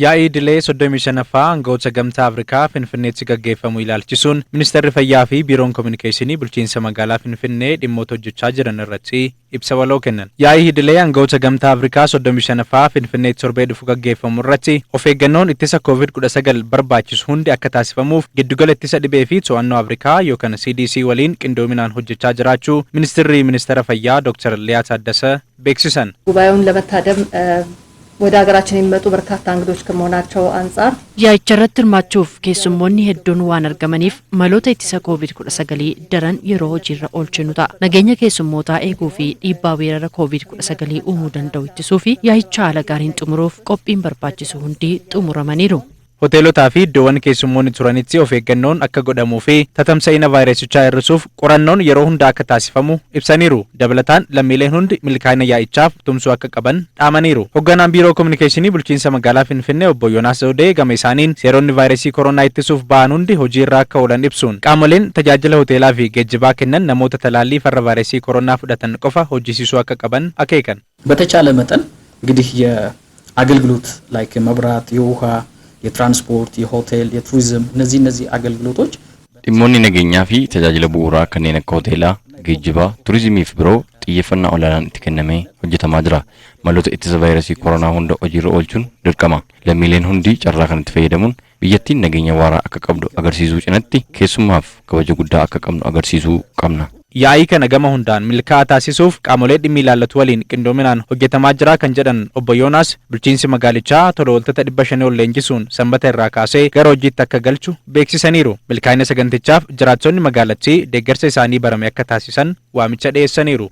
Yaa'ii idilee 35ffaa aangawoota Gamtaa Afrikaa Finfinneetti gaggeeffamu ilaalchisuun Ministeerri Fayyaa fi Biiroon Kominikeeshinii bulchiinsa magaalaa Finfinnee dhimmoota hojjechaa jiran irratti ibsa waloo kennan. Yaa'ii idilee aangawoota Gamtaa Afrikaa 35ffaa Finfinneetti torbee dhufu gaggeeffamu irratti of eeggannoon ittisa Covid-19 barbaachisu hundi akka taasifamuuf giddugala ittisa dhibee fi to'annoo Afrikaa yookaan CDC waliin qindoominaan hojjechaa jiraachuu Ministirri Ministeera Fayyaa Dr. Liyaa Taaddasa beeksisan. ጉባኤውን ለመታደም ወደ ሀገራችን የሚመጡ በርካታ እንግዶች ከመሆናቸው አንጻር Yaa'icharratti hirmaachuuf keessummoonni hedduun waan argamaniif maloota ittisa Covid-19 daran yeroo hojiirra oolchinu ta'a. Nageenya keessummootaa eeguu fi dhiibbaa weerara Covid-19 uumuu danda'u ittisuu fi yaa'icha haala gaariin xumuruuf qophiin barbaachisu hundi xumuramaniiru. Hoteelotaa fi iddoowwan keessummoonni turanitti of eeggannoon akka godhamuu fi tatamsa'ina vaayirasichaa hir'isuuf qorannoon yeroo hunda akka taasifamu ibsaniiru. Dabalataan lammiileen hundi milkaa'ina yaa'ichaaf tumsuu akka qaban dhaamaniiru. Hoogganaan Biiroo Kominikeeshinii bulchiinsa magaalaa Finfinnee obbo Yoonaas Zawudee gama isaaniin seeronni vaayirasii koronaa ittisuuf ba'an hundi hojii irra akka oolan ibsuun qaamoleen tajaajila hoteelaa fi geejjibaa kennan namoota talaallii farra vaayirasii koronaa fudhatan qofa hojjisiisuu akka qaban akeekan. በተቻለ መጠን እንግዲህ የአገልግሎት like የመብራት፣ የውሃ፣ የትራንስፖርት፣ የሆቴል፣ የቱሪዝም እነዚህ አገልግሎቶች Dhimmoonni nageenyaa fi tajaajila bu'uuraa kanneen akka hoteelaa, geejjibaa, turizimii fi biroo xiyyeeffannaa olaanaan itti kennamee hojjetamaa jira. Maloota ittisa vaayirasii koronaa hunda hojiirra oolchuun dirqama. Lammiileen hundi carraa kanatti fayyadamuun biyyattiin nageenya waaraa akka qabdu agarsiisuu cinatti keessummaaf kabaja guddaa akka qabnu agarsiisuu qabna. Yaa'ii kana gama hundaan milkaa'aa taasisuuf qaamolee dhimmi ilaallatu waliin qindoominaan hojjetamaa jira kan jedhan obbo Yoonaas, bulchiinsi magaalichaa tola ooltota 500 ol leenjisuun sanbata irraa kaasee gara hojiitti akka galchu beeksisaniiru. Milkaa'ina sagantichaaf jiraattonni magaalattii deeggarsa isaanii barame akka taasisan waamicha dhiyeessaniiru.